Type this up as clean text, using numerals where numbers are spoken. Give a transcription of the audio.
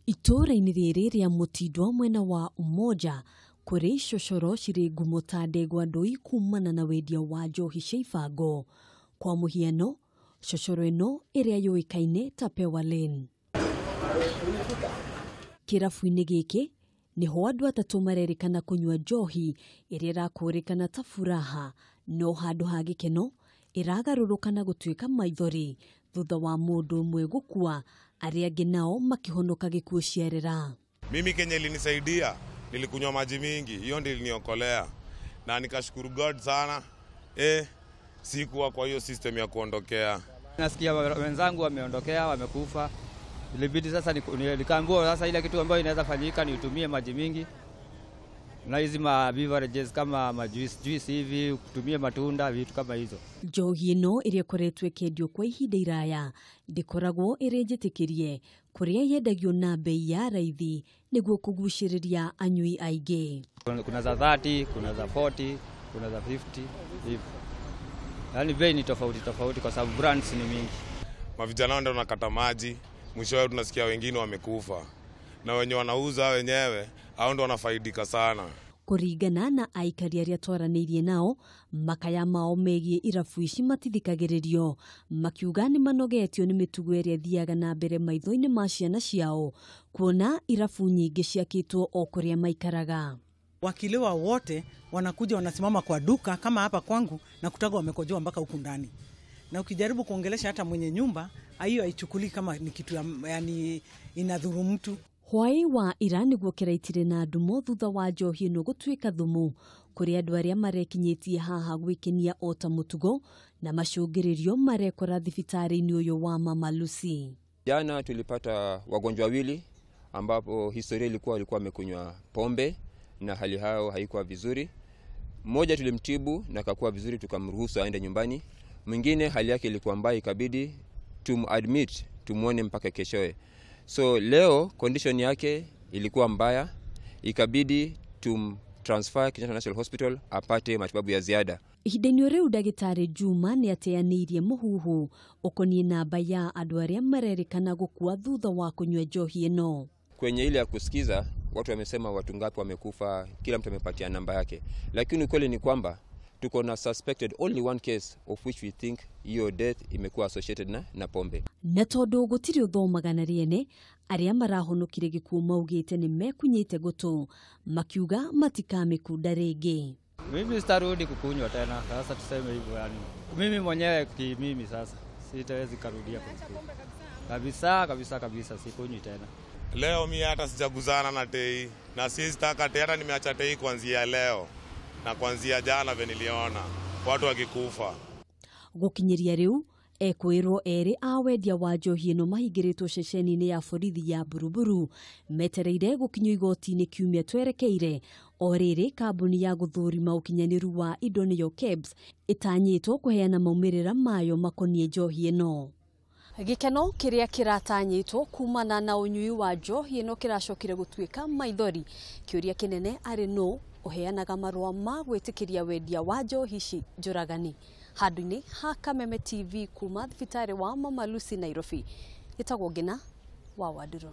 Itũũra-inĩ rĩrĩ rĩa Mũtindwa mwena wa Umoja kũrĩ cocoro cirĩ ngumo ta ndegwa ndũi kumana na wendia wa njohi cia ibango. Kwa mũhiano, cocoro ĩno ĩrĩa yũĩkaine ta Pewa Lane. Kĩrabu-inĩ gĩkĩ nĩho andũ atatũ marerĩkana kũnyua njohi ĩrĩa ĩrakũrĩkana ta furaha, no handũ ha gĩkeno ĩragarũrũka na gũtuĩka maithori thutha wa mũndũ ũmwe gũkua, arĩa angĩ nao makĩhonoka gĩkuũ ciarĩra. Mimi kenye ilinisaidia nilikunywa maji mingi, hiyo ndio iliniokolea na nikashukuru God sana. Sikuwa kwa hiyo system ya kuondokea. Nasikia wenzangu wameondokea, wamekufa. Ilibidi sasa nikaambiwa sasa ile kitu ambayo inaweza fanyika nitumie maji mingi na hizi ma beverages kama ma juice hivi, kutumia matunda, vitu kama hizo. Njohi ĩno ĩrĩa ĩkoretwo ĩkĩendio kwa ihinda iraya ndĩkoragwo ĩrĩ njĩtĩkĩrie kũrĩa yendagio na bei ya raithi nĩguo kũgucĩrĩria anyui aingĩ. Kuna za 30, kuna za 40, kuna za 50 hivi. Yaani bei ni tofauti tofauti kwa sababu brands ni mingi. Mavijana ndio wanakata maji, mwishowe tunasikia wengine wamekufa. Na wenye wanauza wenyewe hao ndio wanafaidika sana. Kũringana na aikari arĩa twaranĩirie nao, makaya mao megiĩ irabu ici matithikagĩrĩrio, makiuga nĩ manogetio nĩ mĩtugo ĩrĩa ĩthiaga na mbere maitho-inĩ ma ciana ciao, kuona irabu nyingĩ ciakĩtwo o kũrĩa maikaraga. Wakilewa wote wanakuja wanasimama kwa duka kama hapa kwangu na kutaga wamekojoa mpaka huku ndani. Na ukijaribu kuongelesha hata mwenye nyumba, hiyo haichukulii kama ni kitu yani inadhuru mtu. Hwaĩ wa ira nĩguo kĩraitire na ndumo thutha wa njohi ĩno gũtuĩka thumu kũrĩ andũ arĩa marekinyĩtie haha gwĩkenia o ta mũtugo na macũngĩrĩrio marekora thibitarĩ-inĩ ũyũ wa Mama Lucy. Jana tulipata wagonjwa wawili ambapo historia ilikuwa walikuwa wamekunywa pombe na hali yao haikuwa vizuri. Mmoja tulimtibu na akakuwa vizuri, tukamruhusu aende nyumbani. Mwingine hali yake ilikuwa mbaya, ikabidi tumadmit tumuone mpaka keshoe. So leo condition yake ilikuwa mbaya, ikabidi tumtransfer Kenyatta National Hospital apate matibabu ya ziada. Ihinda-inĩ rĩu ndagĩtarĩ Juma nĩ ateanĩirie mũhuhu ũkoniĩ namba ya andũ arĩa marerĩkana gũkua thutha wa kũnyua njohi ĩno. Kwenye ile ya kusikiza watu wamesema watu ngapi wamekufa, kila mtu amepatia namba yake, lakini ukweli ni kwamba tuko na suspected only one case of which we think hiyo death imekuwa associated na pombe. Na tondũ gũtirĩ ũthomaga na rĩene, arĩa marahonokire gĩkuũ maugĩte nĩ mekunyĩte gũtũ, makiuga matikamĩkunda rĩngĩ. Mimi sitarudi kukunywa tena, sasa tuseme hivyo yani. Mimi mwenyewe mimi sasa sitawezi karudia kukunywa. Kabisa kabisa kabisa sikunywi tena. Leo mimi hata sijaguzana na tei na siwezi taka tei, hata nimeacha tei kuanzia leo na kuanzia jana vile niliona watu wakikufa. Gũkinyĩria rĩu ekwĩrwo erĩ a wendia wa njohi ĩno mahingĩrĩtwo ceceni-inĩ ya borithi ya Buruburu metereire gũkinyio igoti-inĩ kiumia twerekeire. O rĩrĩ kambuni ya gũthũrima ũkinyanĩru wa indo nĩyo KEBS ĩtanyĩtwo kũheana maumĩrĩra mayo makoniĩ njohi ĩno. Gĩkeno kĩrĩa kĩratanyĩtwo kumana na ũnyui wa njohi ĩno kĩracokire gũtuĩka maithori. Kĩũria kĩnene arĩ nũ ũheanaga marũa ma gwĩtĩkĩria wendia wa njohi ici njũragani. Handũ-inĩ ha Kameme TV kuma thibitarĩ wa Mama Lucy Nairobi, ĩtagwo Ngina wa Wandũrũ.